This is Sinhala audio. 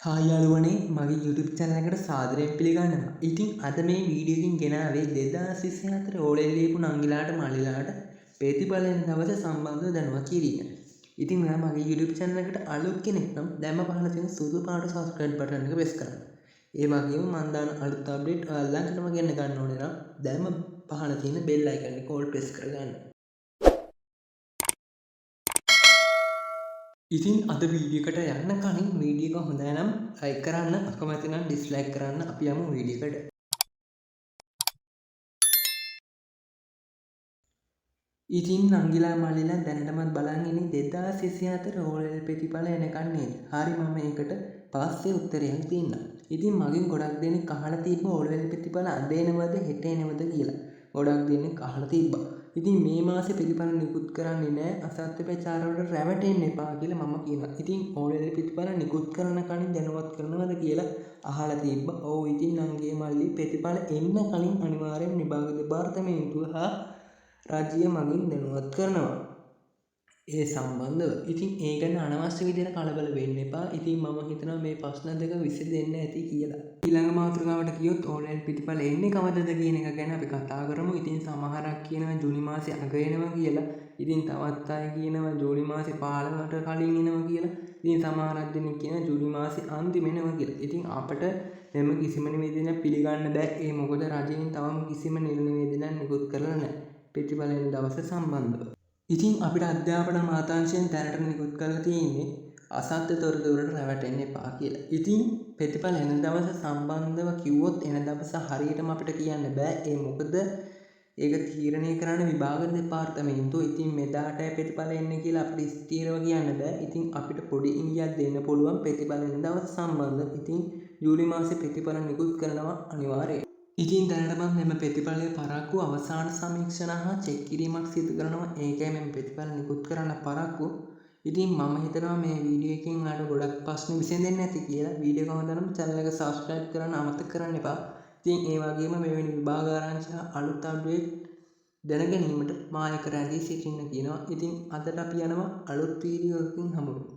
හායි යාළුවනේ, මගේ YouTube channel එකට සාදරයෙන් පිළිගන්නවා. ඉතින් අද මේ වීඩියෝ එකකින් ගෙනාවේ 2024 ඕලෙල් ලියපු නංගිලාට මල්ලිලාට ප්‍රතිඵල එන දවස සම්බන්ධව දැනුවත් කිරීම. ඉතින් ඔයා මගේ YouTube channel එකට අලුත් කෙනෙක් නම් දැන්ම පහළ තියෙන සුදු පාට subscribe button එක press කරන්න. ඒ වගේම මං දාන අලුත් අප්ඩේට් ඔයා ළඟටම ගෙන්න ගන්න ඕනේ නම් දැන්ම පහළ තියෙන bell icon එක ඕල් press කරගන්න. ඉතින් අද වීඩියෝ එකට යන්න කලින් වීඩියෝ එක හොඳයි නම් ලයික් කරන්න, අකමැති නම් ඩිස්ලයික් කරන්න. අපි යමු වීඩියෝ එකට. ඉතින් නංගිලා මල්ලිලා දැනටමත් බලන් ඉන්නේ 2024 ඕලෙල් ප්‍රතිඵල එනකන් නේද? හරි, මම ඒකට පස්සේ උත්තරයක් දෙන්නම්. ඉතින් මගෙන් ගොඩක් දෙනෙක් අහලා තිබ්බ ඕලෙල් ප්‍රතිඵල අද එනවද හෙට එනවද කියලා. ගොඩක් දෙනෙක් අහලා තිබ්බා. ඉතින් මේ මාසේ ප්‍රතිඵල නිකුත් කරන්නේ නෑ, අසත්‍ය ප්‍රචාර වලට රැවටෙන්න එපා කියලා මම කියනවා. ඉතින් ඕලෙල් ප්‍රතිඵල නිකුත් කරන කලින් දැනුවත් කරනවද කියලා අහලා තිබ්බා. ඔව්, ඉතින් නංගියේ මල්ලි ප්‍රතිඵල එන්න කලින් අනිවාර්යෙන් විභාග දෙපාර්තමේන්තුව හා රජය මගින් දැනුවත් කරනවා ඒ සම්බන්ධව. ඉතින් ඒ ගැන අනවශ්‍ය විදිහට කලබල වෙන්න එපා. ඉතින් මම හිතනවා මේ ප්‍රශ්න දෙක විසඳෙන්න ඇති කියලා. ඊළඟ මාතෘකාවට ගියොත් ඕලෙල් ප්‍රතිඵල එන්නේ කවදද කියන එක ගැන අපි කතා කරමු. ඉතින් සමහරක් කියනවා ජූනි මාසේ අග එනවා කියලා. ඉතින් තවත් අය කියනවා ජූනි මාසේ 15ට කලින් එනවා කියලා. ඉතින් සමහරක් දෙනෙක් කියනවා ජූනි මාසේ අන්තිම එනවා කියලා. ඉතින් අපට මෙම කිසිම නිවේදනයක් පිළිගන්න බෑ. ඒ මොකද රජයෙන් තවම කිසිම නිල නිවේදනයක් නිකුත් කරලා නැහැ ප්‍රතිඵල එන දවස සම්බන්ධව. ඉතින් අපිට අධ්‍යාපන අමාත්‍යාංශයෙන් දැනට නිකුත් කරලා තියෙන්නේ අසත්‍ය තොරතුරට රැවටෙන්න එපා කියලා. ඉතින් ප්‍රතිඵල එන දවස සම්බන්ධව කිව්වොත් එන දවස හරියටම අපිට කියන්න බෑ. ඒ මොකද ඒක තීරණය කරන්න විභාග දෙපාර්තමේන්තුව. ඉතින් මෙදාටයි ප්‍රතිඵල එන්නේ කියලා අපිට ස්ථිරව කියන්න බෑ. ඉතින් අපිට පොඩි ඉඟියක් දෙන්න පුළුවන් ප්‍රතිඵල එන දවස සම්බන්ධව. ඉතින් ජූලි මාසේ ප්‍රතිඵල නිකුත් කරනවා අනිවාර්යයෙන්. ඉතින් දැනටමත් මෙම ප්‍රතිඵලය පරක්කු අවසාන සමීක්ෂණ හා චෙක් කිරීමක් සිදු කරනවා. ඒකයි මෙම ප්‍රතිඵල නිකුත් කරන්න පරක්කු. ඉතින් මම හිතනවා මේ වීඩියෝ එකෙන් ඔයාලට ගොඩක් ප්‍රශ්න විසඳෙන්න ඇති කියලා. වීඩියෝ එක හොඳ නම් චැනල් එක සබ්ස්ක්‍රයිබ් කරන්න අමතක කරන්න එපා. ඉතින් ඒ වගේම මෙවැනි විභාග ආරංචි හා අලුත් අප්ඩේට් දැන ගැනීමට මා එක්ක රැඳී සිටින්න කියනවා. ඉතින් අදට අපි යනවා, අලුත් වීඩියෝ එකකින් හමු වෙමු.